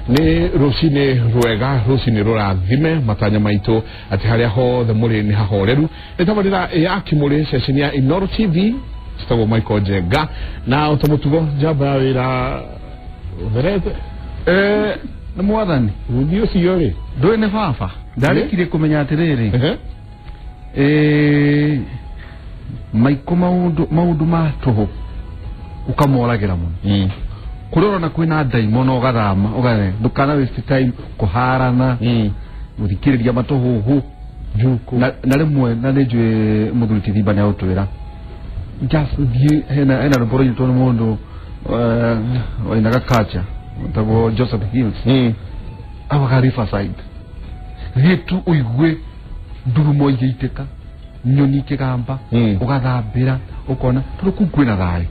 Nĩ rũcinĩ rwega, rũcinĩ rũrathime matanya maitũ atĩ harĩa hothe mũrĩ nĩ hahoreru. Nĩ tabarĩra ya Kĩmũrĩ, ceceni ya Inooro TV. Citagwo Michael Njenga na ota mũtugo njamba ya wĩra ũtherete. Nĩ mwathani. Gũthiĩ ũcio rĩ. Ndũĩ nĩ baba. Ndarĩkirie kũmenya atĩrĩrĩ. Maiko maũndũ ma tũhũ ũkamoragĩra mũno. Kũrĩa ũrona kwĩna ndaimono ũgathama, ũgathe ndũkana waste time kũharana, gũthikĩrĩria matũhũhũ. Na rĩmwe na nĩ njũĩ mũthuri ti Thimba nĩ agũtwĩra. Just thiĩ hena rwĩmbo rũinĩtwo nĩ mũndũ wainaga culture wĩtagwo Joseph Hills. Augaga Riverside. Thiĩ tu ũigue ndurumo igĩitĩka, nyoni ikĩgamba, ũgathambĩra, ũkona tondũ kũu kwĩna thayũ.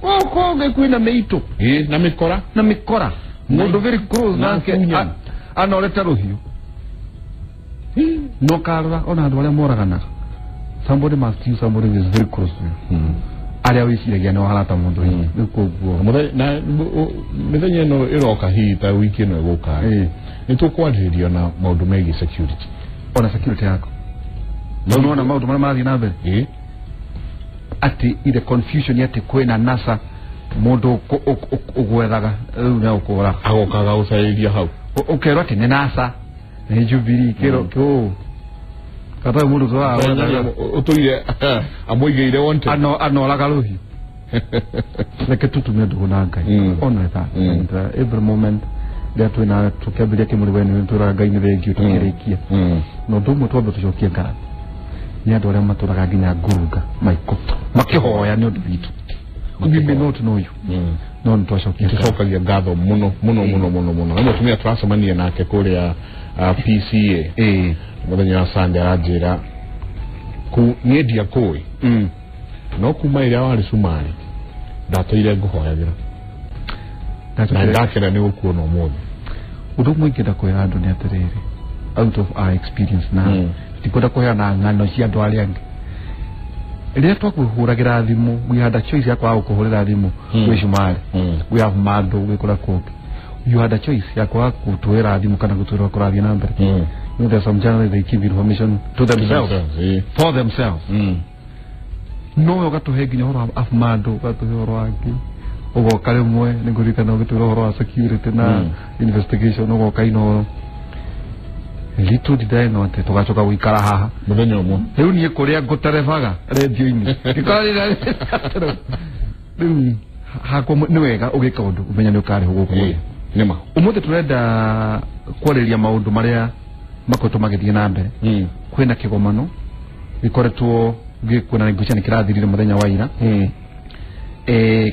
Gũkũ kwĩna mĩitũ. Na mĩkora. Na mĩkora. Mũndũ very close nake anorete rũhiũ. No karora ona andũ arĩa moraganaga. Somebody must use somebody who is very close to you. Arĩa wĩciragia nĩ harata mũndũ hihi. Rĩu koguo. Na mĩthenya ĩno ĩroka hihi ta wiki ĩno ĩgũka. Nĩ tũkwarĩrĩria na maũndũ megiĩ security. Ona security yako. Na unaona maũndũ marĩa marathiĩ na mbere. Atĩ ile confusion atĩ kwĩna NASA mũndũ ũgwethaga rĩu nĩ ũkũraga. Agokaga gũcarĩria hau. Ũkerwo atĩ nĩ NASA nĩ Jubilee kĩro kĩũ. Kata mũndũ ũtũire amũigĩire wanted. Anoraga rũhiũ. Reke tũtume ndũgũ na Ngai. Honor that. And every moment rĩrĩa twĩna tũkĩambĩrĩria Kĩmũrĩ we nĩ twĩraga Ngai nĩ thengiũ tũkĩrĩkia. Na ũndũ ũmwe twambe tũcokie ngatho nĩ andũ arĩa matũraga nginya ngurunga maiko makĩhoya nĩ ũndũ witũ. We may not know you. No nĩ twacokia tũcokagia ngatho mũno mũno mũno mũno mũno. Na mũtumia tũracemania nake kũrĩa PCA mũthenya wa Sunday aranjĩra niĩ ndiakũĩ no kuma ĩrĩa warĩ cumarĩ ndatũire ngũhoyagĩra na ndakena nĩ gũkuona ũmũthĩ. Ũndũ ũmwe ingĩenda kwĩra andũ nĩ atĩrĩrĩ, out of our experience na ndikwenda kũheana ng'ano cia andũ arĩa angĩ. Rĩrĩa twakũhũragĩra thimũ, we had a choice ya kwaga gũkũhũrĩra thimũ gwĩ cumarĩ, we have mandũ gwĩ kũrĩa kũngĩ. You had a choice ya kwaga gũtũhũrĩra thimũ kana gũtwĩra kũrathiĩ na mbere. You know, there's some journalists, they keep information to themselves, for themselves. No ũgatũhe nginya ũhoro wa Afmando, ũgatũhe ũhoro wangĩ, ũgoka rĩmwe nĩ ngũririkana ũgĩtwĩra ũhoro wa security na investigation, ũgoka Inooro. Little did I know atĩ tũgacoka gũikara haha mũthenya ũmwe. Rĩu niĩ kũrĩa ngũterebaga rendio-inĩ rĩu hakwa nĩ wega ũgĩka ũndũ ũmenya nĩ ũkarĩhwo gũkũ. Nĩma. Ũmũthĩ tũrenda kwarĩrĩria maũndũ marĩa makoretwo magĩthiĩ na mbere. Kwĩna kĩgomano gĩkoretwo gĩkuona ngwĩciria nĩ kĩrathirire mũthenya wa ira.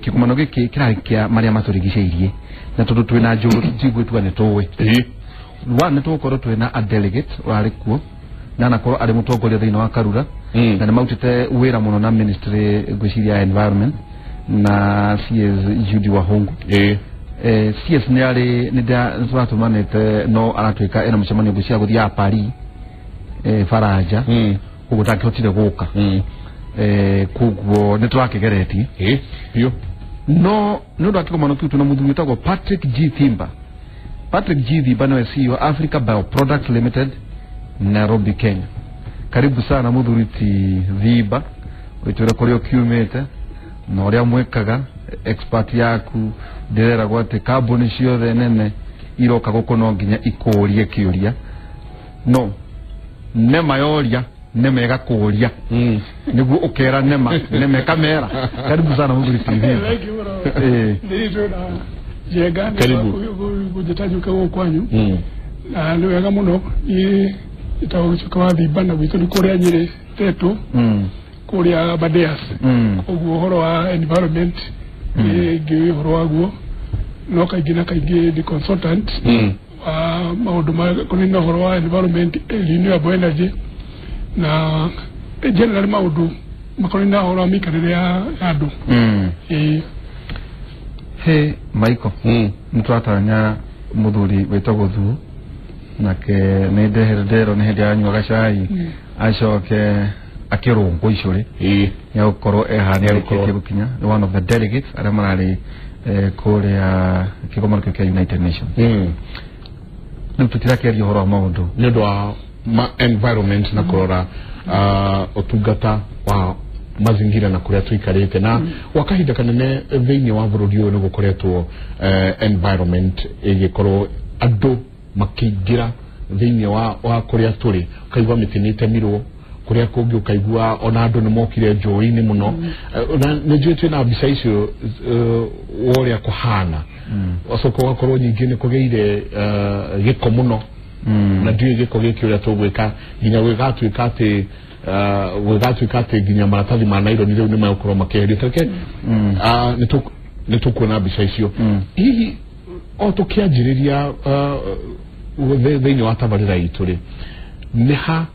Kĩgomano gĩkĩ kĩrarĩ kĩa marĩa matũrigicĩirie na tondũ twĩna njũgũ tũtigwĩtua nĩ tũĩ. One, nĩ tũgũkorwo twĩna a delegate ũrarĩ kuo na anakorwo arĩ mũtongoria thĩinĩ wa Karura na nĩ mautĩte wĩra mũno na ministry ngwĩciria ya environment na CS Judy Wahungu. CS nĩ arĩ nĩ tũratũmanĩte no aratuĩka ena mũcemanio ngwĩciria gũthiaga Paris Faranja koguo ndangĩhotire gũka. Koguo nĩ tũrakĩgeretie no nĩ ũndũ wa kĩgomano kĩu twĩna mũthuri wĩtagwo Patrick G Thimba. Patrick G Thimba nĩwe CEO Africa Bioproducts Limited, Nairobi, Kenya. Karibu sana mũthuri ti Thimba, wĩtwĩre kũrĩa ũkiumĩte na ũrĩa mwĩkaga expert yaku. Ndĩreragwo atĩ kambuni ciothe nene iroka gũkũ no nginya ikũrie kĩũria, no nema yoria nema ĩgakũria nĩguo ũkera nema nema ĩkamera. Karibu sana mũthuri ti Thimba. Njenga kũnjĩta njũke gũkũ kwanyu na nĩ wega mũno. Niĩ njĩtagwo Gĩcoka wa Thimba na gwitũ nĩ kũrĩa Nyĩrĩ Tetũ kũrĩa Aberdares. Koguo ũhoro wa environment nĩ ngĩũĩ ũhoro waguo, no kaingĩ na kaingĩ ndĩ consultant wa maũndũ ma kũnina ũhoro wa environment, renewable energy na generally maũndũ makonainie na ũhoro wa mĩikarĩre ya andũ. He Michael, nĩ tũratanya mũthuri wĩtagwo Thuo nake nĩ ndehere ndero nĩ hĩndĩ aranyuaga cai acoke akĩrũngwo icũrĩ nĩ egũkorwo eha nĩ arĩkĩtie gũkinya. One of the delegates arĩa mararĩ Kũrĩa kĩgomano kĩu kĩa United Nations. Rĩu tũtirakĩaria ũhoro wa maũndũ nĩ ũndũ wa environment na kũrora ũtungata wa mazingira na kũrĩa tũikarĩte na gwa kahinda kanene thĩinĩ wa bũrũri ũyũ nĩ gũkoretwo environment ĩgĩkorwo andũ makĩingĩra thĩinĩ wa kũrĩa tũrĩ, ũkaigua mĩtĩ nĩ ĩtemirwo kũrĩa kũngĩ, ũkaigua ona andũ nĩ mokire njũĩ-inĩ mũno. Na nĩ njũĩ twĩna mbica icio wa ũrĩa kũhana, ũgacoka ũgakorwo ningĩ nĩ kũgĩire gĩko mũno na ndiũĩ gĩko gĩkĩ ũrĩa tũgwĩka nginya gũgatuĩka atĩ gũgatuĩka atĩ nginya maratathi ma naironi rĩu nĩ megũkorwo makĩeherio. Tareke nĩ tũkuona mbica icio. Hihi o tũkĩanjĩrĩria thĩinĩ wa tabarĩra itũ rĩ, nĩ ha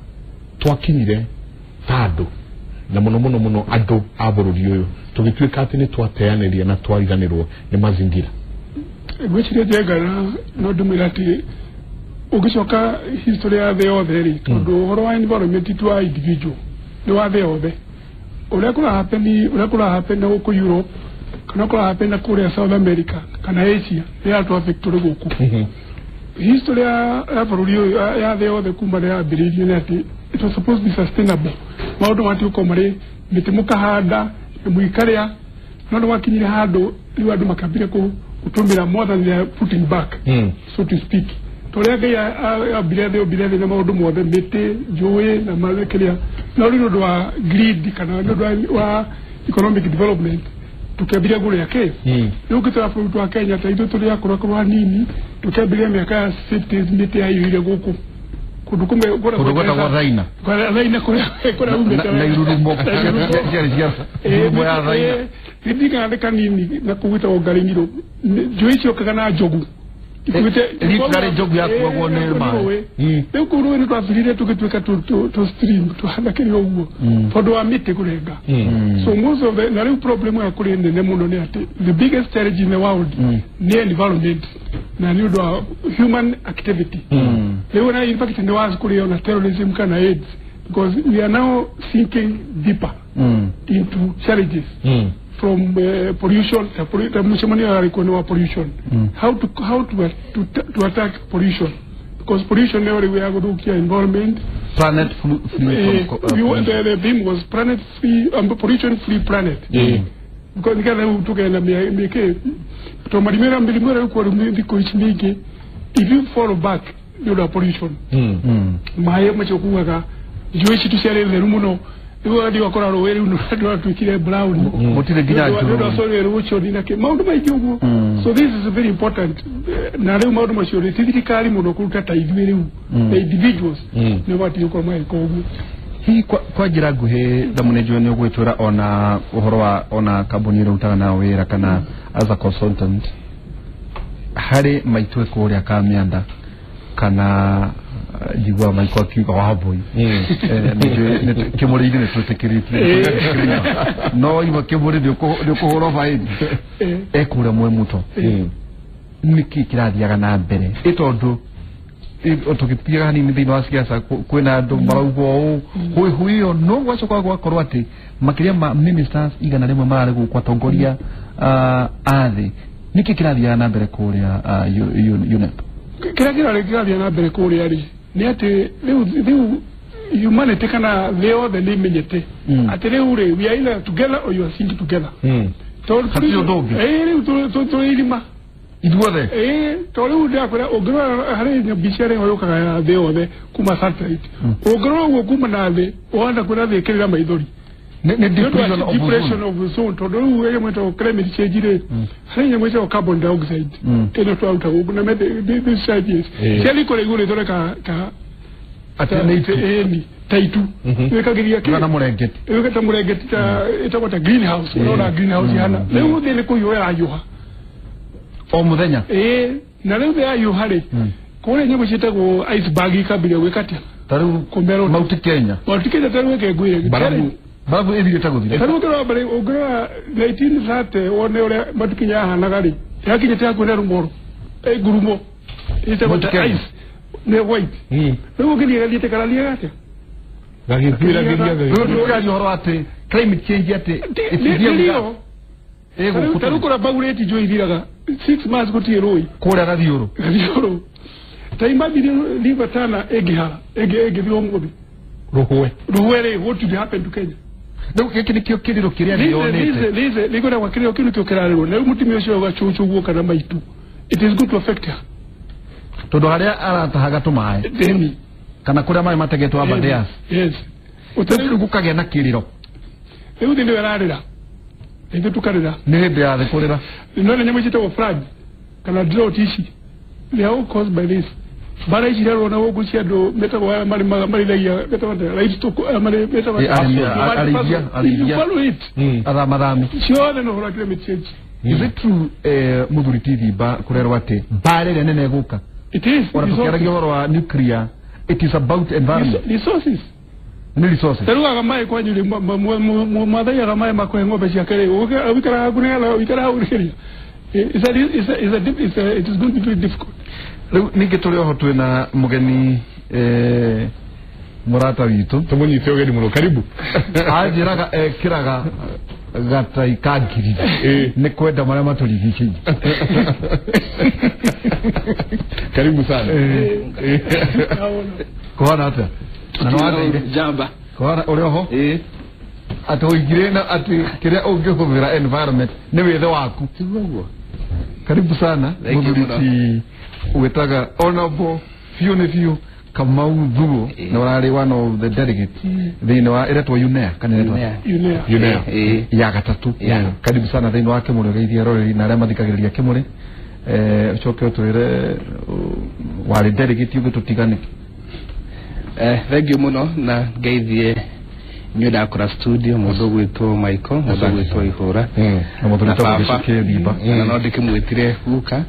twakinyire ta andũ na mũno mũno mũno andũ a bũrũri ũyũ tũgĩtuĩka atĩ nĩ twateanĩria na twariganĩrwo nĩ mazingira? Ngwĩciria Njenga no ndĩmwĩre atĩ ũngĩcoka history ya thĩ yothe rĩ, tondũ ũhoro wa environment ti wa individual, nĩ wa thĩ yothe. Ũrĩa kũra happen na gũkũ Europe kana kũra happen na kũrĩa South America kana Asia nĩ yatũ affect tũrĩ gũkũ. History ya bũrũri ũyũ ya thĩ yothe kuma rĩrĩa yambĩrĩirie nĩ atĩ it was supposed to be sustainable. Maũndũ matiĩ marĩ mĩtĩ mũkahanda mũikarĩa, no nĩ gwakinyire handũ rĩu andũ makambire gũtũmĩra more than they are putting back, so to speak. Tũrĩa Ngai ambire thĩ ombire thĩ na maũndũ mothe, mĩtĩ, njũĩ na kĩrĩa, no rĩu nĩ ũndũ wa greed kana nĩ ũndũ wa economic development tũkĩambĩrĩria kũrĩa kĩ. Rĩu ũngĩtwara bũrũri wa Kenya ta ithuĩ tũrĩ akũrũ hanini, tũkĩambĩrĩria mĩaka ya 50s mĩtĩ yaiyũire gũkũ kũndũ kũmwe kũndũ gwĩtagwo Thaina, Thaina kũrĩa umĩte na irurumo ciarĩ cia irurumo ya Thaina. Ndirikana nĩ kanini na kũu gwĩtagwo Ngaring'iro, njũĩ ciokaga na njogu literally njogu yakuagwo nĩ maĩ. Rĩu kũu rũĩ nĩ twambĩrĩirie tũgĩtuĩka tũ stream tũhana kĩrĩ ũguo tondũ wa mĩtĩ kũrenga. So most of the na rĩu problem ya kũrĩ nene mũno nĩ atĩ the biggest challenge in the world nĩ environment na nĩ ũndũ wa human activity. Rĩu na in fact nĩ wazi kũrĩ ona terrorism kana AIDS, because we are now sinking deeper into challenges from pollution. The mũcemanio warĩ kuo nĩ wa pollution, how to attack pollution, because pollution nĩyo rĩu ya gũthũkia environment. Planet free from the theme was planet free, pollution free planet. Because nĩgetha rĩu tũgenda mĩkĩ to marimĩra mĩrimũ ĩrĩa ĩkuo rĩu thikũ ici mĩingĩ, if you follow back nĩ ũndũ wa pollution. Maĩ macio kugaga njũĩ citũ ciarĩ theru mũno, rĩu ũgathiĩ ũgakora rũĩ rĩu nĩrwatuĩkire brown, mũtirĩ nginya nĩ ũndũ wa soil erosion na kĩ maũndũ maingĩ ũguo. So this is very important. Na rĩu maũndũ macio rĩ ti thirikari mũno kũruta ta ithuĩ rĩu the individuals nĩ mabatiĩ gũkorwo magĩka ũguo. Hihi kwa njĩra nguhĩ Thamu nĩ njũĩ nĩ ũgwĩtwĩra ona ũhoro wa ona kambuni ĩrĩa ũrutaga nayo wĩra kana as a consultant harĩ maitũ kũrĩa Kamianda kana njiguaga Maiko akiuga Wambui kĩmũrĩ-inĩ nĩ twĩtĩkĩrĩtie, no ima kĩmũrĩ nĩ ũkũhũrwo baĩni ekũrĩa Mwemuto, nĩkĩ kĩrathiaga na mbere? Ĩ tondũ tũgĩthiaga hanini thĩinĩ wa siasa kwĩna andũ marauga ũũ hũihũi ĩyo, no gwacoka gwakorwo atĩ makĩria ma ministers 100 mararĩ gũkũ atongoria a thĩ. Nĩkĩ kĩrathiaga na mbere kũrĩa UNEP? Kĩrĩa kĩrathiĩ na mbere kũrĩa rĩ nĩ atĩ rĩu humanity kana thĩ yothe nĩ imenyete atĩ rĩu rĩ we are either together or you are sinking together. Hatirĩ ũndũ ũngĩ. Rĩu tũrĩ irima ithuothe. To rĩu ndĩrakwĩra ũngĩrora harĩ mbica ĩrĩa yũkaga ya thĩ yothe kuma satellite, ũngĩrora ũguo kuma na thĩ ũhana kwĩra thĩ ĩkĩrĩra maithori. Nĩ depression of ozone, tondũ rĩu ĩrĩa mwĩtagwo climate change rĩ, harĩ nyamũ ĩtagwo carbon dioxide ĩno twaruta gũkũ na these scientists ciathiĩ kũrĩa igũrũ ĩthondekaga atĩ nĩ itu ta itu ĩkagĩria kĩ kana mũrengeti ĩka ta mũrengeti ta ĩtagwo ta greenhouse. Ũrona greenhouse ihana rĩu thĩ nĩ kũhiũha yahiũha o mũthenya. Na rĩu thĩ yahiũha rĩ, kũrĩa nyamũ ciĩtagwo iceberg ikambĩrĩria gwĩka atĩa? Ta rĩu kũmerwo Mount Kenya, Mount Kenya ta rĩu ĩke ngwĩre barabu ĩthirĩte gũthira. Ta rĩu ũngĩrora mbere ũngĩrora 1930 wone ũrĩa Mount Kenya yahanaga rĩ, yakinyĩte hakuhĩ na rũmoro ngurumo ĩtagwo ta ice nĩ white. Rĩu ũngĩthiĩ gathiĩte karathiaga atĩa? Gagĩthiĩra Rĩu tũraria ũhoro atĩ climate change atĩ nĩ Tarĩu kũrĩa Bagureti njũĩ ithiraga 6 months gũtirĩ rũĩ kũrĩa Gathiũrũ. Gathiũrũ. Ta imagine River Tana ĩngĩhara ĩngĩthira ũmũthĩ. Rũhwe. Rũhwe rĩ, what would happen to Kenya? Rĩu gĩkĩ nĩkĩo kĩrĩro kĩrĩa ndĩonete. Nĩ kwenda kĩrĩro kĩu nĩkĩo kĩrarĩrwo. Na rĩu mũtumia ũcio auga cũcũ guo kana maitũ. It is good to affect her. Tondũ harĩa aratahaga tũmaĩ. Thĩni. Kana kũrĩa maĩ mategetwo Aberdares. Yes. Rĩu gũkagĩa na kĩrĩro. Rĩu thĩ nĩwe ĩrarĩra. Ithuĩ tũkarĩra. Nĩ hĩndĩ ya thĩ kũrĩra. No nĩ nyamũ ciĩtagwo flood kana drought ici. They are all caused by this. Bara ici irarwo na gũkũ cia andũ metagwo aya marĩmaga marĩithagia metagwo atĩa? Livestock aya metagwo Arĩithia. Follow it. Athamathami. Ciothe no ũhoro wa climate change. Is it true mũthuri ti Thimba kũrerwo atĩ mbara ĩrĩa nene ĩgũka? It is. Ona tũkĩaragia ũhoro wa nuclear, it is about environment. Resources. Nĩ resources. Tarĩu aga maĩ kwanyu rĩ, mathaiaga maĩ ma kũhe ng'ombe ciake rĩ, ũikaraga haku nĩgetha ũikare hau rĩrĩa. It is going to be very difficult. Rĩu ningĩ tũrĩ oho twĩna mũgeni mũrata witũ. Tũmũnyite ũgeni mũno, karibu. Anjĩraga ekĩraga gatai ka ngiri nĩ kwenda marĩa matũrigicĩirie. Karibu sana. Kũhana atĩa? Na nĩ watheire? Jamba. Kũhana ũrĩ oho? Atĩ ũigire na atĩ kĩrĩa ũngĩhũthĩra environment nĩ wĩthĩ waku. Tiguo ũguo. Karibu sana mũthuri ti wĩtaga Honorable biũ nĩ biũ Kamau Thuo, na ũrarĩ one of the delegates thĩinĩ wa ĩretwo UNEA kana ĩretwo UNEA ya gatatũ. Karibu sana thĩinĩ wa Kĩmũrĩ, ũgeithie aroreri na arĩa mathikagĩrĩria Kĩmũrĩ. Ũcoke ũtwĩre warĩ delegate ũgĩtũtiga nĩkĩ? Thank you mũno na ngeithie inyuĩ ndakora studio mũndũ ũgwĩtwo Michael, mũndũ ũgwĩtwo Ihũra na mũndũ ũgwĩtwo Gĩcukĩ Thimba, na no ndĩkĩmwĩtire guka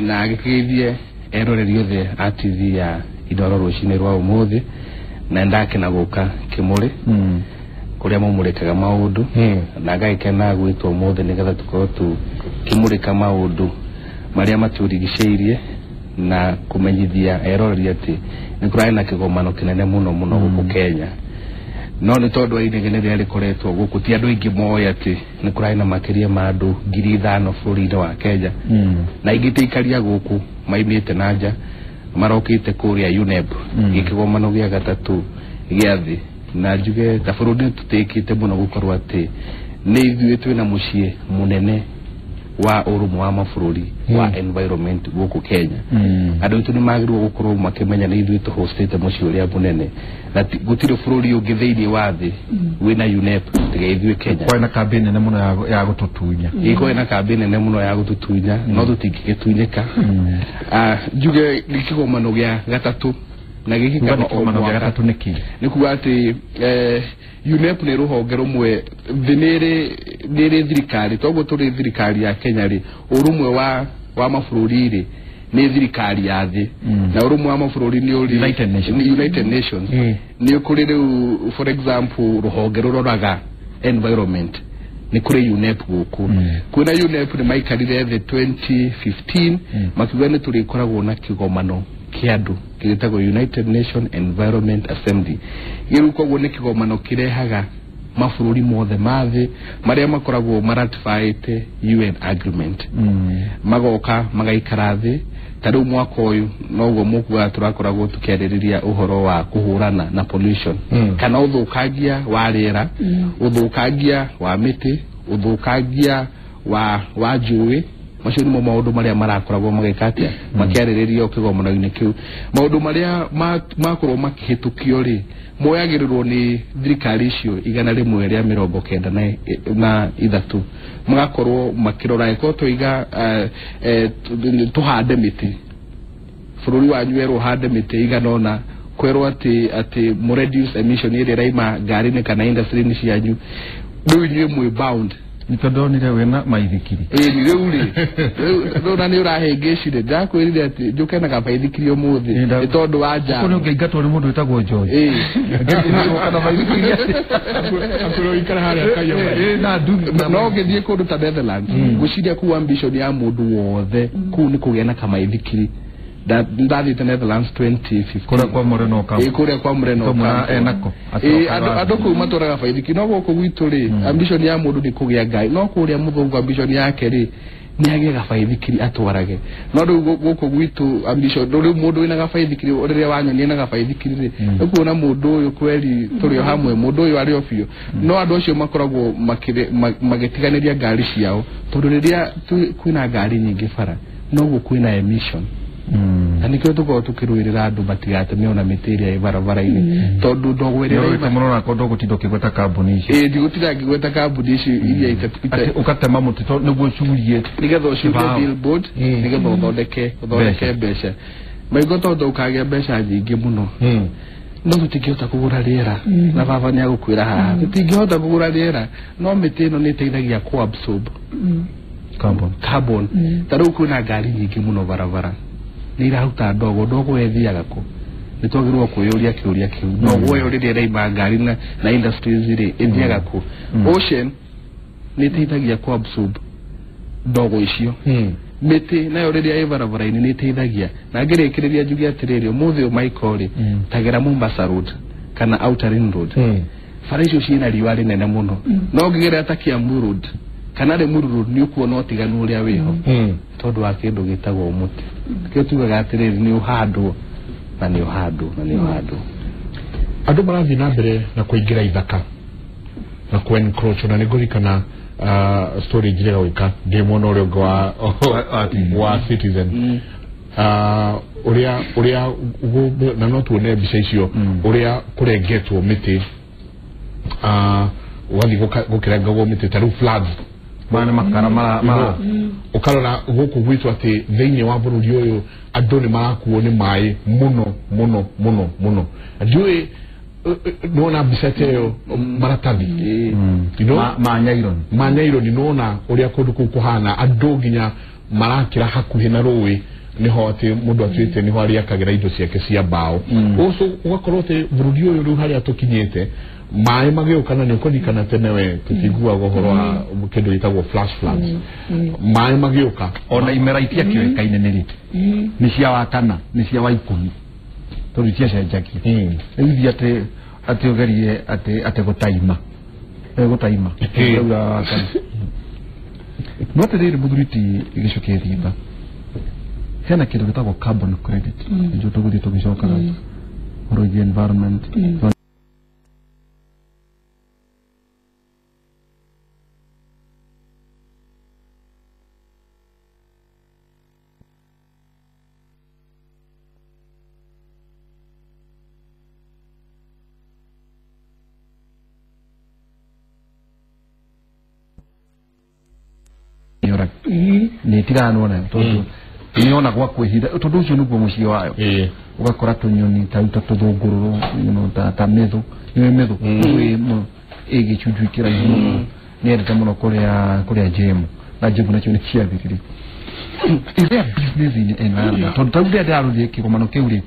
na gĩkĩgeithie eroreri othe a TV ya Inooro rũcinĩ rwa ũmũthĩ, na ndakena gũka Kĩmũrĩ kũrĩa mũmũrĩkaga maũndũ, na ngagĩkena gwĩtwo ũmũthĩ nĩgetha tũkorwo tũkĩmũrĩka maũndũ marĩa matũrigicĩirie na kũmenyithia eroreri atĩ nĩ kũrarĩ na kĩgomano kĩnene mũno mũno gũkũ Kenya. No nĩ tondũ wa inegene rĩrĩa rĩkoretwo gũkũ, ti andũ aingĩ moĩ atĩ nĩ kũrarĩ na makĩria ma andũ 5,000 bũrũri-inĩ wa Kenya, na aingĩ ti aikaria gũkũ maimĩte na nja marokĩte kũrĩa UNEP gĩkĩgomano gĩa gatatũ gĩa thĩ. Na njuge ta bũrũri nĩ tũtĩkĩte mũno gũkorwo atĩ nĩ ithuĩ twĩna mũciĩ mũnene wa ũrũmwe wa mabũrũri wa environment gũkũ Kenya. Andũ aitũ nĩ magĩrĩirwo gũkorwo makĩmenya nĩ ithuĩ tũhostĩte mũciĩ ũrĩa mũnene, na gũtirĩ bũrũri ũngĩ thĩinĩ wa thĩ wĩna UNEP tiga ithuĩ Kenya. Kwarĩ na kambĩ nene mũno ya gũtũtunya. Ĩĩ, kwarĩ na kambĩ nene mũno ya gũtũtunya, no tũtingĩgĩtunyĩka. Njuge nĩ kĩgomano gĩa gatatũ, na gĩkĩ Kuga nĩ kĩgomano gĩa gatatũ nĩkĩ? Nĩ kuga atĩ UNEP nĩ rũhonge rũmwe thĩ nĩ ĩrĩ thirikari, toguo tũrĩ thirikari ya Kenya rĩ, ũrũmwe wa mabũrũri rĩ nĩ thirikari ya thĩ, na ũrũmwe wa mabũrũri nĩ ũrĩ United Nations. Nĩ kũrĩ rĩu for example rũhonge rũroraga environment, nĩ kũrĩ UNEP gũkũ. Kwĩna UNEP nĩ maikarire thĩ 2015 makiuga nĩ tũrĩkoragwo na kĩgomano kĩa andũ kĩtagwo United Nations Environment Assembly. Rĩu koguo nĩ kĩgomano kĩrehaga mabũrũri mothe ma thĩ marĩa makoragwo maratifyĩte UN agreement, magoka magaikara thĩ. Ta rĩu mwaka ũyũ noguo mũkugaga tũrakoragwo tũkĩarĩrĩria ũhoro wa kũhũrana na pollution, kana ũthũkangia wa rĩera, ũthũkangia wa mĩtĩ, ũthũkangia wa njũĩ. Macio nĩmo maũndũ marĩa marakoragwo magĩka atĩa makĩarĩrĩrio kĩgomano-inĩ kĩu. Maũndũ marĩa makorwo makĩhĩtũkio rĩ moyagĩrĩrwo nĩ thirikari icio 193 magakorwo makĩrora ĩkorwo tũiga tũhande mĩtĩ, bũrũri wanyu werwo ũhande mĩtĩ igana ũna, kwerwo atĩ mũ reduce emission ĩrĩa ĩraima ngari-inĩ kana industry-inĩ cianyu, rĩu inyuĩ mwĩ bound. Nĩ tondũ ndonire wĩna maithikiri. Ĩĩ, rĩu rĩ rĩu na nĩ ũrahĩngĩcire, ndakwĩrire atĩ njũke na gabaithikiri ũmũthĩ nĩ tondũ wa nja. Kũu nĩ ũngĩingatwo nĩ mũndũ wĩtagwo Joy. Ĩĩ. Ũgoka na baithikiri. Akorwo ũikara harĩa akaiya maĩ. Na nduthi. No ũngĩthiĩ kũndũ ta Netherlands, ngwĩciria kũu ambition ya mũndũ wothe kũu nĩ kũgĩa na kamaithikiri. Ndathiĩte Netherlands 2015 kũrĩa kwa Moreno Camp. Kũrĩa kwa Moreno Camp enako andũ kũu matwaraga baithikiri no gũkũ gwitũ rĩ ambition ya mũndũ nĩ kũgĩa ngari no kũrĩa mũthũngũ ambition yake rĩ nĩ agĩe gabaithikiri atwarage no rĩu gũkũ gwitũ ambition rĩu mũndũ wĩna gabaithikiri rĩrĩa wanyonia na gabaithikiri rĩ ũkuona mũndũ ũyũ kweri tũrĩ o hamwe mũndũ ũyũ arĩ o biũ no andũ acio makoragwo magĩtiganĩria ngari ciao tondũ rĩrĩa kwĩna ngari nyingĩ bara noguo kwĩna emission na nikio tukorwo tukirwirira andu matigateme ona mĩtĩ ĩrĩa ĩ barabara-inĩ tondũ ndogo ĩrĩa ĩraima mũno nako ndũgũtinda ũkĩgweta kambuni icio ndigũtinda ngĩgweta kambuni ici iria atĩ ũgatema mũtĩ nĩguo ũcurie nĩgetha ũcurie billboard nĩgetha ũthondeke mbeca maingĩ tondũ ũkagĩa mbeca nyingĩ mũno no tũtingĩhota kũgũra rĩera na baba nĩ agũkwĩra haha tũtingĩhota kũgũra rĩera no mĩtĩ ĩno nĩ ĩteithagia kũ absorb carbon ta rĩu kwĩna ngari nyingĩ mũno barabara nĩ iraruta ndogo ndogo ĩthiaga kũ nĩ twagĩrĩirwo kwĩyũria kĩũria kĩu ndogo ĩyo rĩrĩa ĩraima ngari na industries rĩ ĩthiaga kũ ocean nĩ ĩteithagia kũ absorb ndogo icio mĩtĩ nayo rĩrĩa ĩ barabara-inĩ nĩ ĩteithagia na ngĩrĩkĩrĩria njuge atĩrĩrĩ ũmũthĩ ũyũ Michael rĩ tagera Mombasa Road kana Outer Ring Road bara icio ciĩna riũa rĩnene mũno no ũngĩgerera ta Kiambu Road kana Limuru Road nĩ ũkuona ũtiganu ũrĩa wĩho tondũ wa kĩndũ gĩtagwo mũtĩ kĩo tugaga atĩrĩrĩ nĩ ũhandwo na nĩ ũhandwo na nĩ ũhandwo andũ marathiĩ na mbere na kũingĩra ithaka na kũ encroach na nĩngũririkana story njirega gwĩka ndĩ mwena ũrĩa ũngĩ wa Citizen ũrĩa na no tuone mbica icio ũrĩa kũrengetwo mĩtĩ ũgathiĩ gũkĩrengagwo mĩtĩ ta rĩu floods mana makara mara ukarora gũkũ gwitũ atĩ thĩinĩ wa bũrũri ũyũ andũ nĩ marakuo nĩ maĩ mũno mũno mũno mũno ndiũĩ nĩwona mbica ta ĩyo maratathi ma nyaironi nĩwona ũrĩa kũndũ kũu kũhana andũ nginya marakĩra hakuhĩ na rũĩ niho atĩ mũndũ atuĩte niho arĩakagĩra indo ciake cia mbaũ ũcio ũgakorwo atĩ bũrũri ũyũ rĩu harĩa tũkinyĩte maĩ magĩũka na nĩ ũkũririkana tene we tũtiguaga ũhoro wa kĩndũ gĩtagwo flash floods maĩ magĩũka ona imera itiakĩũĩkaine nĩ rĩ nĩ cia wa kana nĩ cia wa ikũmi tondũ itiacenjagia rĩu ithiĩ atĩ atĩ ũgerie atĩ gũtaima gũtaima wa kana no atĩrĩrĩ mũthuri ti gĩcukĩ thimba hena kĩndũ gĩtagwo carbon credit nĩkĩo tũgũthiĩ tũgĩcokaga ũhoro wĩgiĩ environment nä itiganwo nayo tondå nä ona gwa kwä hitha tondå å cio nä guo må ciä wayo å gakora tå nyoni ta ta tå thå ngå rå ta mä thå nä mä thå ä gä cunjui kä raihu må nä endete må no kå rä a njemu na njemu nacio nä ciathirire. Is there business in environment tondå ta rä u rä a ndärarå kä gomano kä u rä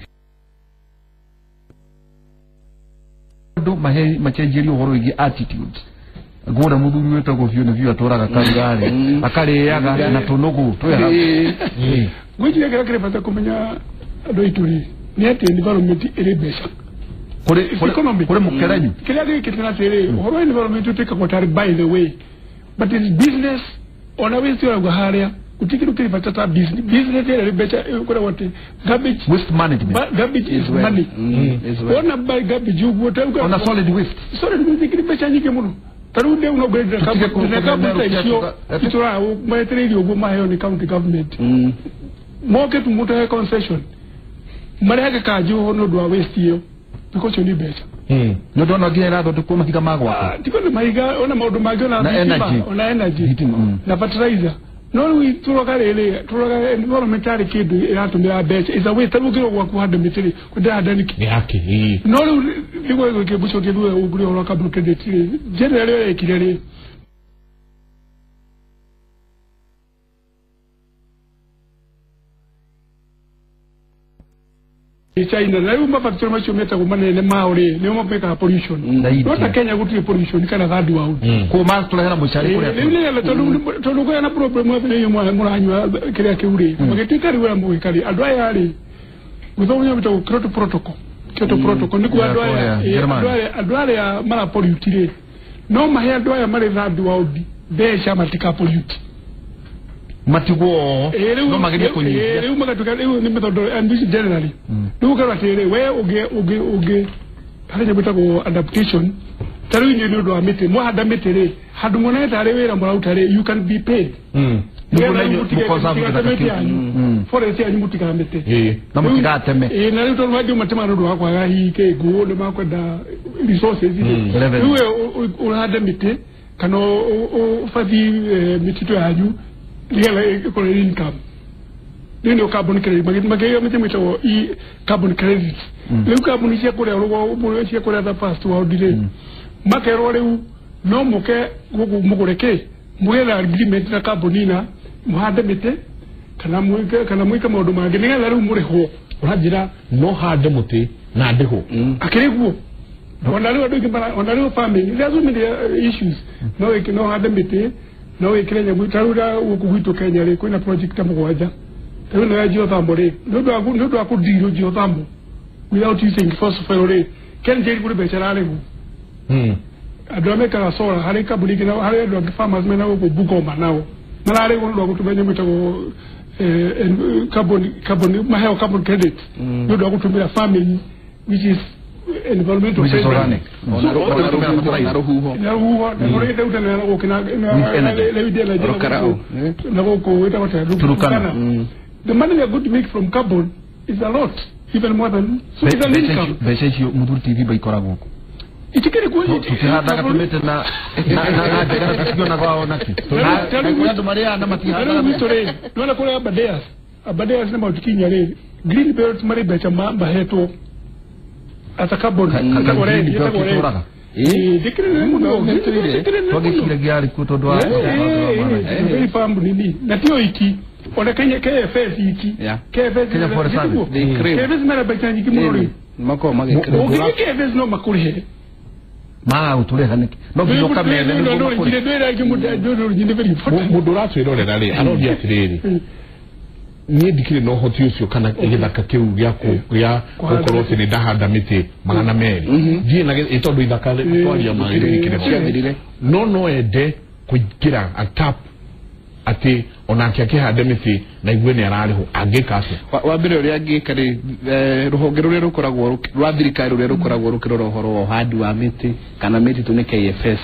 andå macenjerie å horo wä giä attitude ngona muthuri wetagwo biũ nĩ biũ atwaraga karugarĩ akarĩaga na tũnũgũ twĩ hau ngwĩciria kĩrĩa kĩrĩ bata kũmenya andũ aitũ rĩ nĩ atĩ environment ĩrĩ mbeca kũrĩ mũkerenyu kĩrĩa gĩkĩte atĩrĩ ũhoro wa environment ũtuĩkaga tarĩ by the way but it's business ona waste ũrauga harĩa gũtirĩ kĩndũ kĩrĩ bata ta business business ĩrĩa ĩrĩ mbeca ĩkoragwo atĩ garbage waste management garbage is money ona buy garbage ũguo ona solid waste ĩkĩrĩ mbeca nyingĩ mũno tarĩu ndĩu no ngwendera kambuni ta icio itũraga metereirie ũguo maheo nĩ county government moke tu mũtũhe concession marehage kanjũ nĩ ũndũ wa waste ĩyo because ĩyo nĩ mbeca nĩ ũndũ ona nginya ĩrathondekwo mahiga ma gwaka tigo nĩ mahiga ona maũndũ mangĩ ona thitima ona energy na fertilizer no rĩu tũroga rĩrĩ tũroga environment yarĩ kĩndũ ĩratũmĩra mbeca is a way tarĩu ũngĩrwo gwaku hande mĩtĩ rĩ kwendahanda nĩkĩ no rĩu nĩguo gĩkĩmbuco kĩthue ũngũrĩ ũhoro wa carbon credit rĩ njĩra ĩrĩa ĩrekire rĩ China na rĩu mafactory macio metagwo manene mao rĩ nĩo mekaga pollution no ta Kenya gũtirĩ pollution kana third world kũ matũrehera mũcari kũrĩa rĩu nĩ tondũ kwĩna problem ya thĩinĩ mũranyua kĩrĩa kĩu rĩ magĩtuĩka rĩu ũrĩa mũgĩka rĩ andũ aya rĩ Gwĩthoma nyamũ Kyoto Protocol. Kyoto Protocol nĩ kuo andũ arĩa marapollute rĩ no mahe andũ aya marĩ third world mbeca matikapollute. Matigwo no magerie kũnyihia. Rĩu magatuĩka rĩu nĩ method and this generally. Rĩu ũkarora atĩrĩrĩ we ũngĩ harĩ nyamũ ĩtagwo adaptation. Ta rĩu inyuĩ nĩ ũndũ wa mĩtĩ mwahanda mĩtĩ rĩ handũ muonete tarĩ wĩra mũraruta rĩ you can be paid. Forest yanyu mũtikamĩte. Na mũtigateme. Na rĩu tondũ angĩ matemaga nĩ ũndũ wa kwaga hihi kĩngũ nĩ makwenda resources rĩ. Rĩu we ũhande mĩtĩ kana ũbathi mĩtitũ yanyu nĩgetha ĩkorwo ĩrĩ income. Rĩu nĩyo carbon credit makĩgĩa mĩtĩ mwĩtagwo carbon credits. Rĩu kambuni cia kũrĩa rũgongo cia kũrĩa the first world rĩ makerwo rĩu no mũke gũkũ mũgũre kĩ mũgetha agreement na kambuni na mũhande mĩtĩ kana mwĩke maũndũ mangĩ nĩgetha rĩu mũrĩhwo. Ũranjĩra no hande mũtĩ na ndĩhwo. Akĩrĩ guo. Ona rĩu andũ aingĩ ona rĩu farming there are so many issues. No wĩke no hande mĩtĩ no wĩkĩre nyamũ ta rĩu gũkũ gwitũ Kenya rĩ kwĩna project ta mũgwanja. Rĩu nĩ ya geothermal rĩ nĩ ũndũ wa kũndirwo geothermal without using fossil fuel rĩ KenGen kũrĩ mbeca ĩrarĩhwo. Andũ arĩa mekaga solar harĩ kambuni ingĩ harĩ andũ angĩ farmers mena gũkũ Bungoma nao mararĩhwo nĩ ũndũ wa gũtũmĩra nyamũ ĩtagwo carbon maheo carbon credit nĩ ũndũ wa gũtũmĩra farming which is environmental which is organic. Na rũhuho na gũkũ wĩtagwo Turkana. The money they are going to make from carbon is a lot, even more than so it's an income. Mbeca icio mũthuri TV baikoragwo kũ? Itikĩrĩ kuo tũtihandaga tũmĩtĩ na njega tũtionaga wao nakĩ. Andũ marĩaga na matihandaga. Rĩu gwitũ rĩ nĩwona kũrĩa Aberdares Aberdares na Mount Kenya rĩ green belt marĩ mbeca mahetwo ata carbon ĩtagwo red ĩtagwo red. Ndĩkĩrĩ nene mũno twagĩciragia arĩ kuo tondũ wa very farm nini na tio iki ona Kenya KFS iki KFS Kenya Forest Service KFS mara mbeca nyingĩ mũno rĩ makoragwo magĩkĩra ũngĩthiĩ KFS no makũrĩhe maraga gũtũrĩha nĩkĩ no nginya ũkamethe nĩguo makũrĩhe. Mũndũ ũratwĩrorera rĩ aroria atĩrĩrĩ niĩ ndikĩrĩ na ũhoti ũcio kana gĩthaka kĩu gĩa gũkorwo atĩ nĩ ndahanda mĩtĩ 200 ndiĩ na tondũ ithaka twaria maĩ no ende kũingĩra atap atĩ onake akĩhande mĩtĩ na igue nĩ ararĩhwo angĩka atĩa? Wa mbere ũrĩa angĩka rĩ rũhonge rũrĩa rũkoragwo rwa thirikari rũrĩa rũkoragwo rũkĩrora ũhoro wa ũhandi wa mĩtĩ kana mĩtitũ nĩ KFS.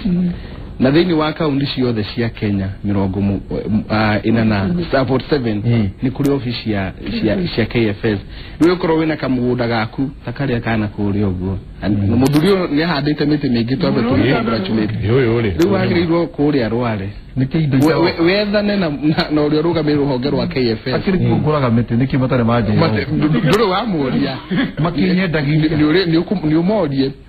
Na thĩinĩ wa kaunti ciothe cia Kenya 47 nĩ kũrĩ obici cia KFS. Rĩu ũkorwo wĩna kamũgũnda gaku ta karĩa kana kũrĩa ũguo mũthuri ũyũ nĩ ahandĩte mĩtĩ mĩingĩ twambe tũgĩcongratulate. Rĩu wagĩrĩirwo kũrĩa Rware wethane na ũrĩa ũrũgamĩrĩire rũhonge rwa KFS. Akĩrĩ kũgũraga mĩtĩ nĩkĩ matarĩ manjĩra? Ndũrĩ wamũria makĩnyendagia nĩ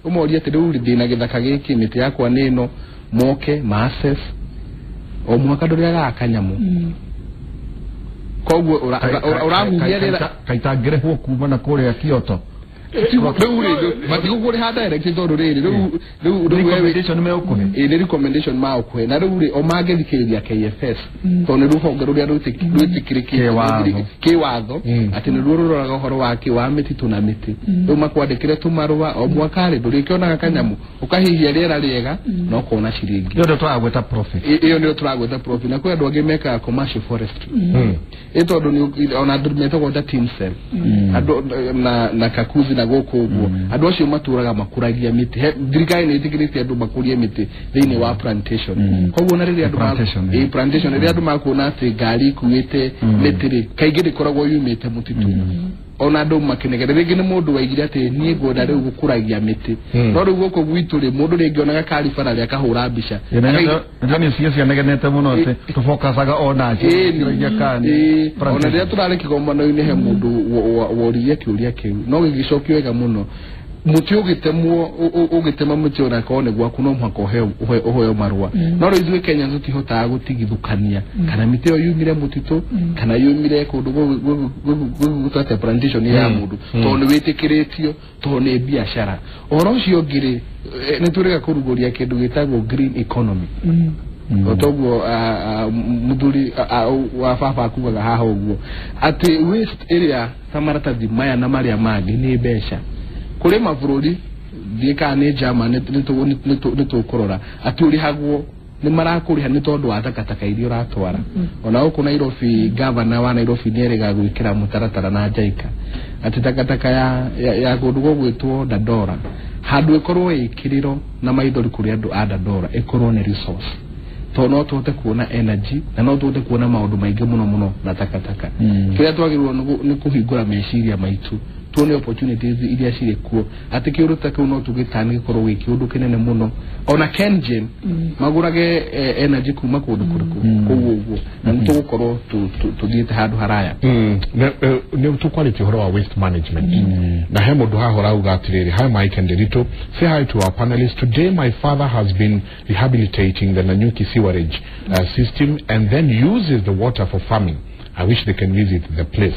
ũmorie atĩ rĩu ndĩna gĩthaka gĩkĩ mĩtĩ yakwa nĩ ĩno moke ma-assess o mwaka ndũrĩagaga kanyamũ koguo ũrahuhia rĩera kaitangĩrĩhwo kuma na kũrĩa Kyoto rĩu rĩ matigũkũrĩha direct tondũ rĩrĩ rĩu recommendation megũkũhe nĩ recommendation magũkũhe na rĩu rĩ o mangĩthikĩrĩria KFS tondũ nĩ rũhonge rũrĩa rwĩtĩkĩrĩkĩte kĩwatho atĩ nĩruo rũroraga ũhoro wa wa mĩtitũ na mĩtĩ rĩu makwandĩkĩre tũmarũa o mwaka rĩ ndũrĩkĩonaga kanyamũ ũkahihia rĩera rĩega na ũkona ciringi. Ĩyo nĩyo tũragweta profit. Ĩyo nĩyo tũragweta profit na kwĩ andũ angĩ mekaga commercial forestry ĩ tondũ ona andũ metagwo ta Tinsel andũ na Kakuzi na gũkũ ũguo andũ acio matũraga makũragia mĩtĩ. Thirikari nĩ ĩtĩkĩrĩtie andũ makũrie mĩtĩ thĩinĩ wa plantation koguo na rĩrĩa andũ plantation rĩrĩa andũ makuona atĩ ngari ikuĩte mĩtĩ rĩ kaingĩ ndĩkoragwo yumĩte mũtitũ ona andũ makinegera rĩngĩ nĩ mũndũ waigire atĩ niĩ ngwenda rĩu gũkũragia mĩtĩ no rĩu gũkũ gwitũ rĩ mũndũ rĩngĩ onaga kari bara rĩ akahũra mbica nĩ cio cianegenete mũno atĩ tũbokacaga ona ona rĩrĩa tũrarĩ kĩgomano-inĩ he mũndũ woririe kĩũria kĩu no gĩgĩcokio wega mũno mũtĩ ũgĩtemwo ũgĩtema mũtĩ ona korwo nĩ gwaku no mũhaka ũheo marũa no rĩu ithuĩ Kenya tũtihotaga gũtigithũkania kana mĩtĩ ĩyo yumire mũtitũ kana yumire kũndũ gũgũtwate plantation ya mũndũ tondũ nĩ wĩtĩkĩrĩtio tondũ nĩ biacara. Ũhoro ũcio ũngĩ rĩ nĩ tũrĩga kũrugũria kĩndũ gĩtagwo green economy. Otoguo muthuri wa baba akugaga haha ũguo atĩ waste ĩrĩa ta maratathi maya na marĩa mangĩ nĩ mbeca kũrĩ mabũrũri thiĩ kana nĩ Germany nĩ tũkũrora atĩ ũrĩhagwo nĩ marakũrĩha nĩ tondũ wa takataka iria ũratwara. Ona gũkũ Nairobi gavana wa Nairobi nĩ erĩga gwĩkĩra mũtaratara na Njaika atĩ takataka ya kũndũ gũgwĩtwo Dandora handũ ĩkorwo ĩkĩrĩro na maithori kũrĩ andũ a Dandora ĩkorwo nĩ resource tondũ no tũhote kuona energy na no tũhote kuona maũndũ maingĩ mũno mũno na takataka. Kĩrĩa twagĩrĩirwo nĩ kũhingũra meciria maitũ tuone opportunities iria cirĩ kuo atĩ kĩũndũ ta kĩu no tũgĩtane gĩkorwo gĩ kĩũndũ kĩnene mũno. Ona KenGen magũrage energy kuma kũndũ kũrĩkũ kũu ũguo na nĩ tũgũkorwo tũthiĩte handũ haraya. Nĩ tũkwarĩtie ũhoro wa waste management na he mũndũ haha ũrauga atĩrĩrĩ, hi Mike and Ndiritu, say hi to our panelists today. My father has been rehabilitating the Nanyuki sewerage system and then uses the water for farming. I wish they can visit the place.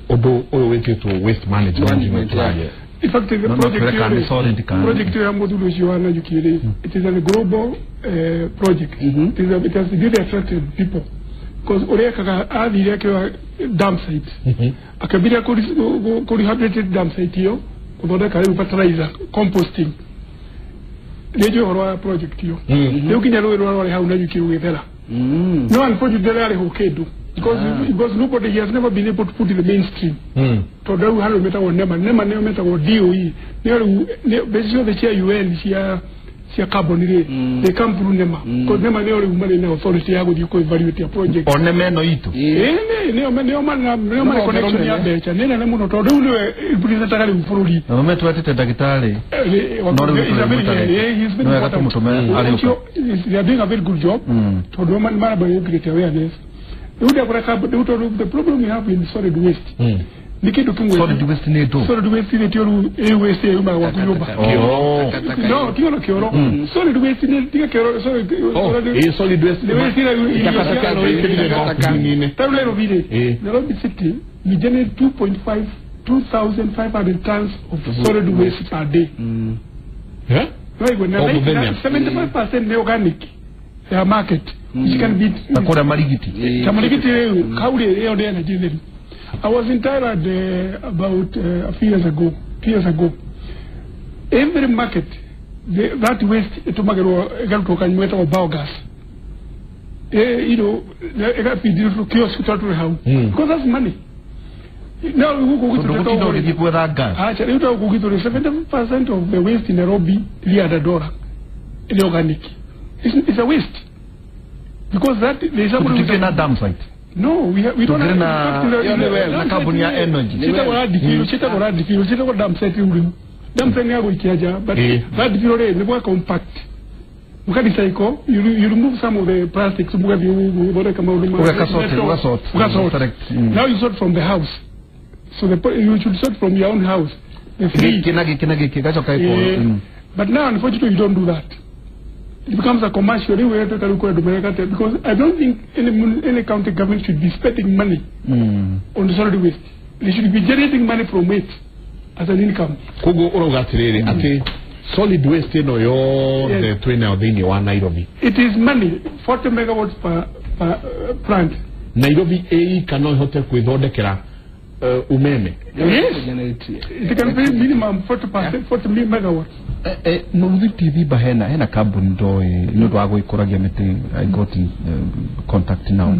Odo oyo wetwo waste management. In fact, the project ya Muthuri ucio wa Nanyuki it is a global project. It has really attracted people because uria kaga athire akiwa dam site akabiria ku rehabilitate dam site iyo kuthondeka riu fertilizer composting nĩnjũĩ ũhoro wa project iyo rĩu nginya rũĩ rũrĩa rwarĩ hau Nanyuki rũgĩthera. No, unfortunately rĩarĩhwo kĩndũ because nobody has never been able to put in the mainstream. Tondũ rĩu harĩ metagwo NEMA, NEMA nĩyo metagwo DOE, nĩyo rĩu mbeca ciothe cia UN cia carbon rĩ, they come through NEMA. Because NEMA nĩyo rĩu marĩ na authority ya gũthiĩ kũ evaluate a project. O NEMA ĩno itũ. Nĩyo marĩ connection ya mbeca nĩ nene mũno tondũ rĩu nĩwe representaga rĩu bũrũri. Na nĩwe twetete ndagĩtarĩ. No rĩu nĩwega tũmũtũme arĩũka. They are doing a very good job tondũ maramba create awareness. The problem we have in solid waste. Ni kindu kimwe. Solid waste ni ndo. Solid waste ni tio waste yuma gwaku nyumba. No, tiga kioro. Solid waste ni tiga kioro. Solid waste. Takataka no ite Nairobi. Nairobi city we generate 2,500 tons of solid waste per day. Yeah? 75% organic. Their market. Which can be Akora marigiti. Marigiti kauri iyo ndio energy. I was in Thailand about a few years ago. 2 years ago. Every market that waste itumagirwo igarutuka nyumeta biogas. You know, ega kiosk tatu hau. Because that's money. Now we go to the gas. Actually, you go to 70% of the waste in Nairobi, Dandora, in organic. It's a waste. Because that there is somebody who's not dam site. No, we don't have na carbon ya energy. Chita dam site uri. Dam site ya goikiaja, but that difiro ni kwa compact. Mukadicycle, you remove some of the plastics ukasort. Now you sort from the house. So you should sort from your own house. The free. But now unfortunately you don't do that. It becomes a commercial because I don't think any county government should be spending money on solid waste. They should be generating money from it as an income. Kogo urauga atiriri ati solid waste ino yothe twinayo thiini wa Nairobi. It is money, 40 megawatts per plant. Nairobi ĩika no ihote kwithondekera umeme. Yes. It can be minimum 40%, 40 megawatts. No TV ba hena kambuni ndoĩ nĩ ũndũ wa gwĩkũragia mĩtĩ. I got in contact now.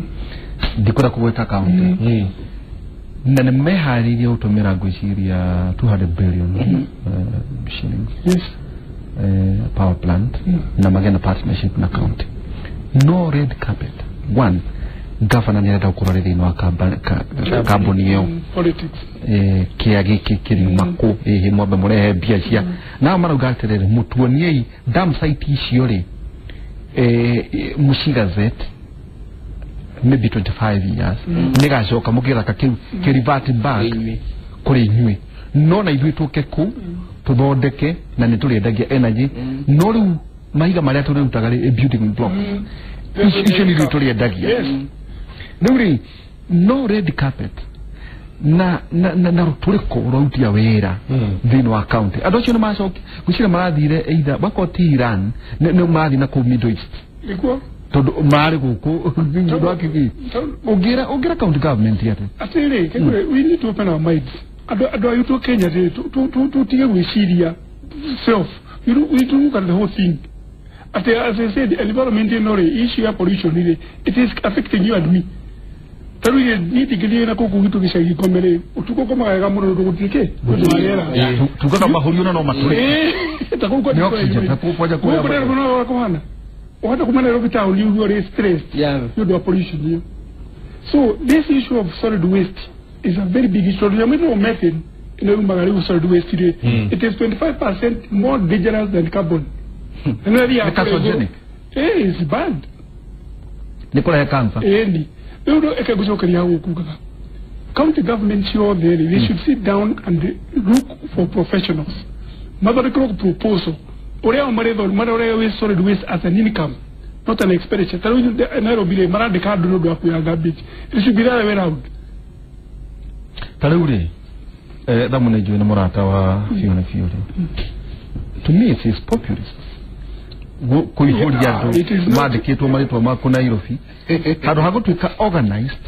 Ndikũra kũgweta county. Na nĩ meharĩirie gũtũmĩra ngwĩciria 200 billion shillings. Yes. Power plant na magĩa na partnership na county. No red carpet. One, governor nĩ arenda gũkorwo arĩ thĩinĩ wa kambuni ĩyo. Politics. Kĩa gĩkĩ kĩriuma kũ ĩhĩ mwambe mũrehe mbia cia nao marauga atĩrĩrĩ mũtuoniei dam site icio rĩ mũcigazette maybe 25 years nĩgacoka mũgĩthaka kĩu kĩ back kũrĩ inyuĩ no na ithuĩ tũke kũ tũthondeke na nĩ tũrĩendagia energy no rĩu mahiga marĩa tũrĩrutaga rĩ building blocks icio nĩ ithuĩ tũrĩendagia rĩu rĩ no red carpet na rũtũrĩko rwarutia wĩra thĩinĩ wa county andũ acio nĩ macoki gwĩciria marathire either wako ti Iran nĩ marathiĩ na kũu Middle East nĩkuo Tondu marĩ gũkũ ndwakigi ũngĩra county government yate atĩrĩ kegure we need to open our minds andũ aitũ Kenya rĩ tutige gwĩciria self we need to look at the whole thing. As I said, environment ĩno rĩ issue ya pollution rĩ it is affecting you and me. Tarĩu niĩ ndingĩthiĩ na kũu gwitũ gĩcagi ngome rĩ ũtukũ ngomaga wega mũno tondũ gũtirĩ kĩ gũtirĩ tugaga mahũri ona no matũrĩ ta kũu nĩ oxygen ta kũu kwanja kũrĩa kũrĩa kũhana ũhota kuma Nairobi town you are stressed nĩ ũndũ wa pollution hiyo. So this issue of solid waste is a very big issue. Tondũ nyamũ ĩno methane ĩno yumaga rĩu solid waste rĩ it is 25% more dangerous than carbon. Nĩ carcinogenic. It's bad. Nĩ kũrehe cancer. Ĩni rĩu eke ngũcokeria hau kugaga county government ciothe rĩ they should sit down and look for professionals mathondekerwo proposal ũrĩa o marore waste solid waste as an income not an expenditure. Ta rĩu Nairobi rĩ marandĩka andũ nĩ ũndũ wa kuoya garbage. It should be the other way round. Ta rĩu rĩ Thamu nĩ njũĩ nĩ mũrata wa Fiona Fiore. To me it is populist kuihuria andũ mandĩkĩtwo marĩtwa maku Nairobi handũ ha gũtuĩka organized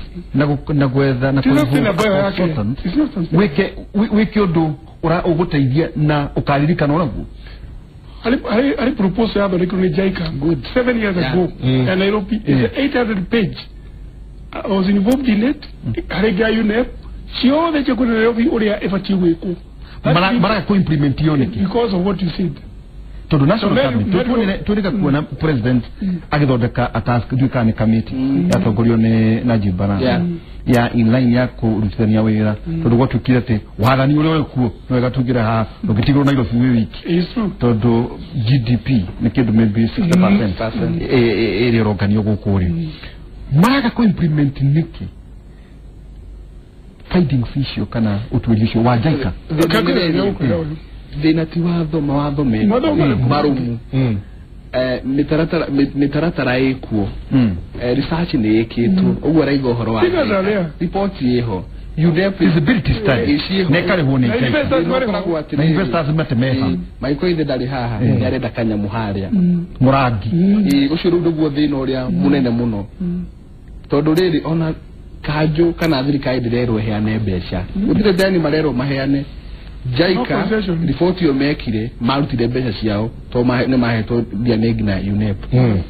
na gwetha na consultant wĩke ũndũ ũgũteithia na ũkaririkanwo naguo. Harĩ proposal yathondekirwo nĩ JICA 7 years ago ya Nairobi is 800 page. I was involved in it. Harĩ ngia UNEP ciothe cia kwĩna Nairobi ũrĩa ĩbatiĩ gwĩkwo maraga kũ-implement yo nĩkĩ because of what you said. Tondu national government twĩrĩga kuona president agĩthondeka a task ndiũĩ kana nĩ committee yatongorio nĩ Najib Balala ya inline ya kũrutithania wĩra tondu gwatuĩkire atĩ wathani ũrĩa ũrĩ kuo no wega tũingĩre haha ndũngĩtigĩrwo Nairobi wĩ wiki tondu GDP nĩ kĩndũ maybe 60% ĩrĩa ĩronganio gũkũ rĩ maraga kũ-implement nĩkĩ findings icio kana ũtuĩria ũcio wa JICA. Thĩna ti watho mawatho me marũmu mĩtaratara ĩkuo research nĩ ĩkĩtwo ũguo araiga ũhoro wa report ĩho UNEP feasibility study nĩ ĩkarĩhwo nĩ JICA na investors matemeha Maiko ithe ndarĩ haha nĩ arenda kanyamũ harĩa mũrangi ũcio rĩu nĩguo thĩna ũrĩa mũnene mũno tondũ rĩrĩ ona kanjũ kana thirikari ndĩrerwo ĩheane mbeca gũtirĩ deni marerwo maheane. JICA riboti ĩyo mekire marutire mbeca ciao to nĩ mahetwo mbia nĩ nginya UNEP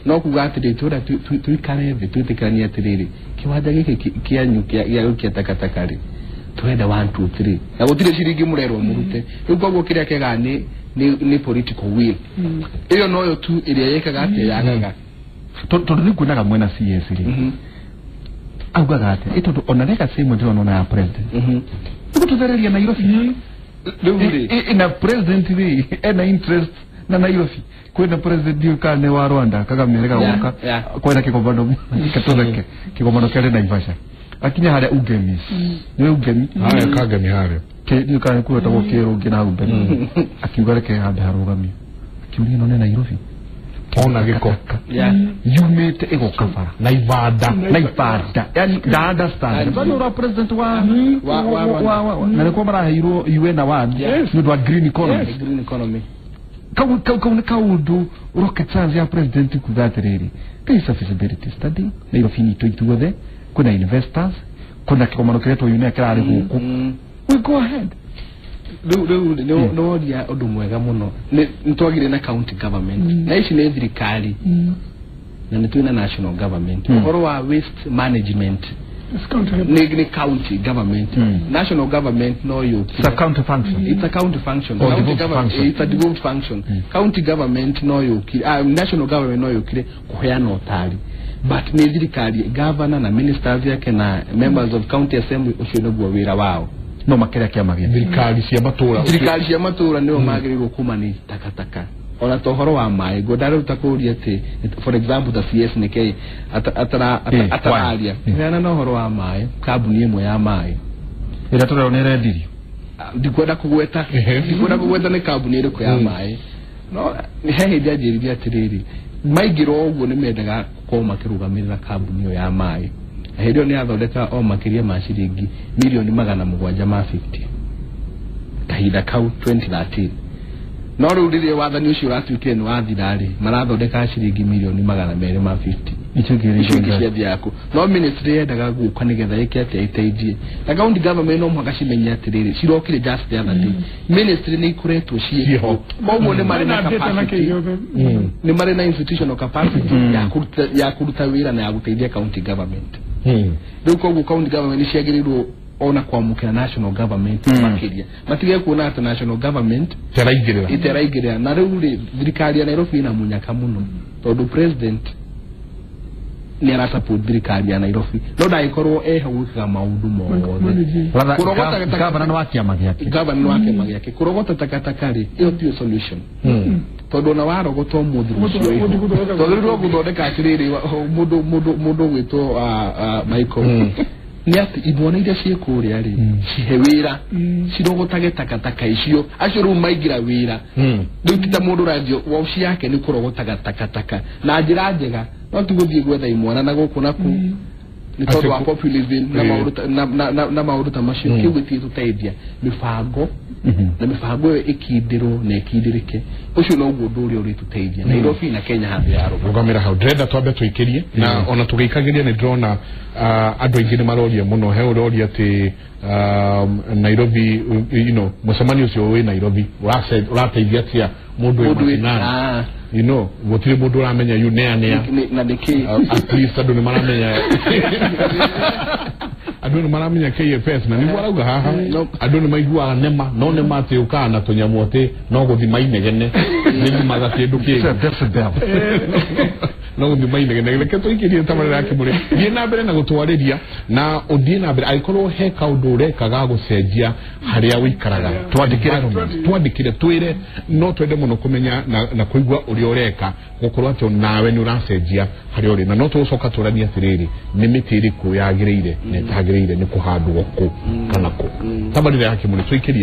no kuga atĩrĩ tũrĩa tuikare thĩ twĩtĩkanie atĩrĩrĩ kĩwanja gĩkĩ kĩanyu gĩa gũikia takataka rĩ tũrenda 1 2 3 na gũtirĩ ciringi mũrerwo mũrute rĩu koguo kĩrĩa kĩega nĩ political will ĩyo noyo tu ĩrĩa yĩkaga atĩa yagaga tondũ rĩu kuonaga mwena CS rĩ augaga atĩa tondũ ona legacy ĩmwe ndĩrona ona ya president ũgũtũthereria Nairobi na president rĩ ena interest na Nairobi kwĩna president ndiũĩ kana nĩ wa Rwanda Kagame rĩga gũka kwĩna kĩgomano gĩtũtheke kĩgomano kĩarĩ Naivasha akinya harĩa Ugemi nĩ Ugemi harĩa Kagame harĩa ndiũĩ kana nĩ kwĩtagwo kĩrũngĩ na hau mbere akiuga reke hambe harũgamio akiuria ĩno nĩ Nairobi ona gĩko yumĩte ĩgoka bara na ibanda na ibanda yani da understand bado ura president wa na nĩkuo maraheirwo UN award nĩ ũndũ wa green economy green economy kau nĩ kaũndũ rocket science ya president kuga atĩrĩrĩ kaisa feasibility study Nairobi nitũ ithuothe kwĩna investors kwĩna kĩgomano kĩretwo UNEP kĩrarĩ gũkũ we go ahead. Rĩu nĩ woria ũndũ mwega mũno nĩ twagire na county government na ici nĩ thirikari na nĩ twĩna national government ũhoro wa waste management nĩ county government national government no yũkire it's a county function it's a county function county government it's a devolved function county government no yũkire national government no yũkire kũheana ũtari but nĩ thirikari governor na ministers yake na members of county assembly ũcio nĩguo wĩra wao no makĩria kĩama gĩa thirikari cia matũra thirikari cia matũra nĩo magĩrĩirwo kũmanage takataka ona ta ũhoro wa maĩ ngwenda rĩu ta kũũria atĩ for example ta CS nĩkĩ atararia heana na ũhoro wa maĩ kambuni ĩmwe ya maĩ ĩrĩa tũrerwo nĩ ĩrendirio ndikwenda kũgweta nĩ kambuni ĩrĩkũ ya maĩ no he hĩndĩ anjĩrire atĩrĩrĩ maingĩrwo ũguo nĩ mendaga gũkorwo makĩrũgamĩrĩra kambuni ĩyo ya maĩ na hĩndĩ ĩyo nĩ yathondeka o makĩria ma ciringi mirioni 750 kahinda kau 2013 no rĩu rĩrĩa wathani ũcio ũratuĩkire nĩ wathira rĩ marathondeka ciringi mirioni 250 Icio ingĩ icio ingĩ ciathiaga kũ? No ministry yendaga gũka nĩgetha ĩke atĩa? Ĩteithie. Na county government no mũhaka cimenye atĩrĩrĩ, cirokire just the other day, ministry nĩ ikoretwo ciĩho, koguo nĩ marĩ na Na data na capacity, kĩ gĩothe. Nĩ marĩ na institutional capacity ya kũruta wĩra na ya gũteithia county government. Rĩu koguo county government nĩ ciagĩrĩirwo ona kwamũkĩra national government makĩria, matige kuona atĩ national government teraingĩrĩra. Ĩteraingĩrĩra. Na rĩu rĩ, thirikari ya Nairobi ĩna mũnyaka mũno, tondũ president nĩ arasupport thirikari ya Nairobi, no ndagĩkorwo eho gwĩkaga maũndũ mothe. Managing. Kũrogota Gavana nĩ wa kĩama gĩake. Gavana nĩ wa kĩama gĩake. Kũrogota takataka rĩ, ĩyo tiyo solution, tondũ ona warogota ũmũthĩ, rũciũ ĩho. Gũthondeka- Twagĩrĩirwo gũthondeka atĩrĩrĩ, mũndũ ũgwĩtwo Michael, nĩ atĩ imwana iria ciĩ kũrĩa rĩ, cihe wĩra, cirogotage takataka icio. Acio rĩu maingĩra wĩra, rĩu ti ta mũndũ ũrathiĩ wabici yake nĩ kũrogotaga takataka na njĩra njega, no ti gũthiĩ gwetha imwana na gũkũ na kũ nĩ tondũ wa populism na maũndũ na maũndũ ta macio. Kĩu gĩtigĩtũteithia. Mĩbango na mĩbango ĩyo ĩkindĩrwo na ĩkindĩrĩke, ũcio noguo ũndũ ũrĩa ũrĩtũteithia Nairobi na Kenya handũ ya rũma. Rũgamĩra hau, ndĩrenda twambe tũikĩrie na ona tũgĩikagĩria nĩ ndĩrona andũ aingĩ nĩ maroria mũno. He ũroria atĩ Nairobi, mũcemanio ũcio wĩ Nairobi ũrateithia atĩa mũndũ wĩ Mũndũ wĩ- macinani? Gũtirĩ mũndũ ũramenya yu nĩa Na nĩkĩ? At least andũ nĩ maramenya, andũ nĩ maramenya KFS na nĩguo arauga haha. No. Andũ nĩ maiguaga nema, no nema atĩ ũkaga na tũnyamũ atĩ no gũthima inegene nĩthimaga kĩndũ kĩngĩ. Decibel. No gũthima inegene. Reke tũikĩrie tabarĩra ya Kĩmũrĩ. Thiĩ na mbere na gũtwarĩria na ũthiĩ na mbere angĩkorwo he kaũndũ ũreka ga gũcenjia harĩa ũikaraga. Twandĩkĩre. Environment. Twandĩkĩre, twĩre. No twende mũno kũmenya na kũigua ũrĩa ũreka gũkorwo atĩ nawe nĩ ũracenjia harĩa ũrĩ. Na no tũgũcoka tũranie atĩrĩrĩ, nĩ mĩtĩ ĩrĩkũ yagĩrĩire na ĩtagĩrĩire nĩ kũhandwo kũ kana kũ. Tabarĩra ya Kĩmũrĩ tũikĩrie.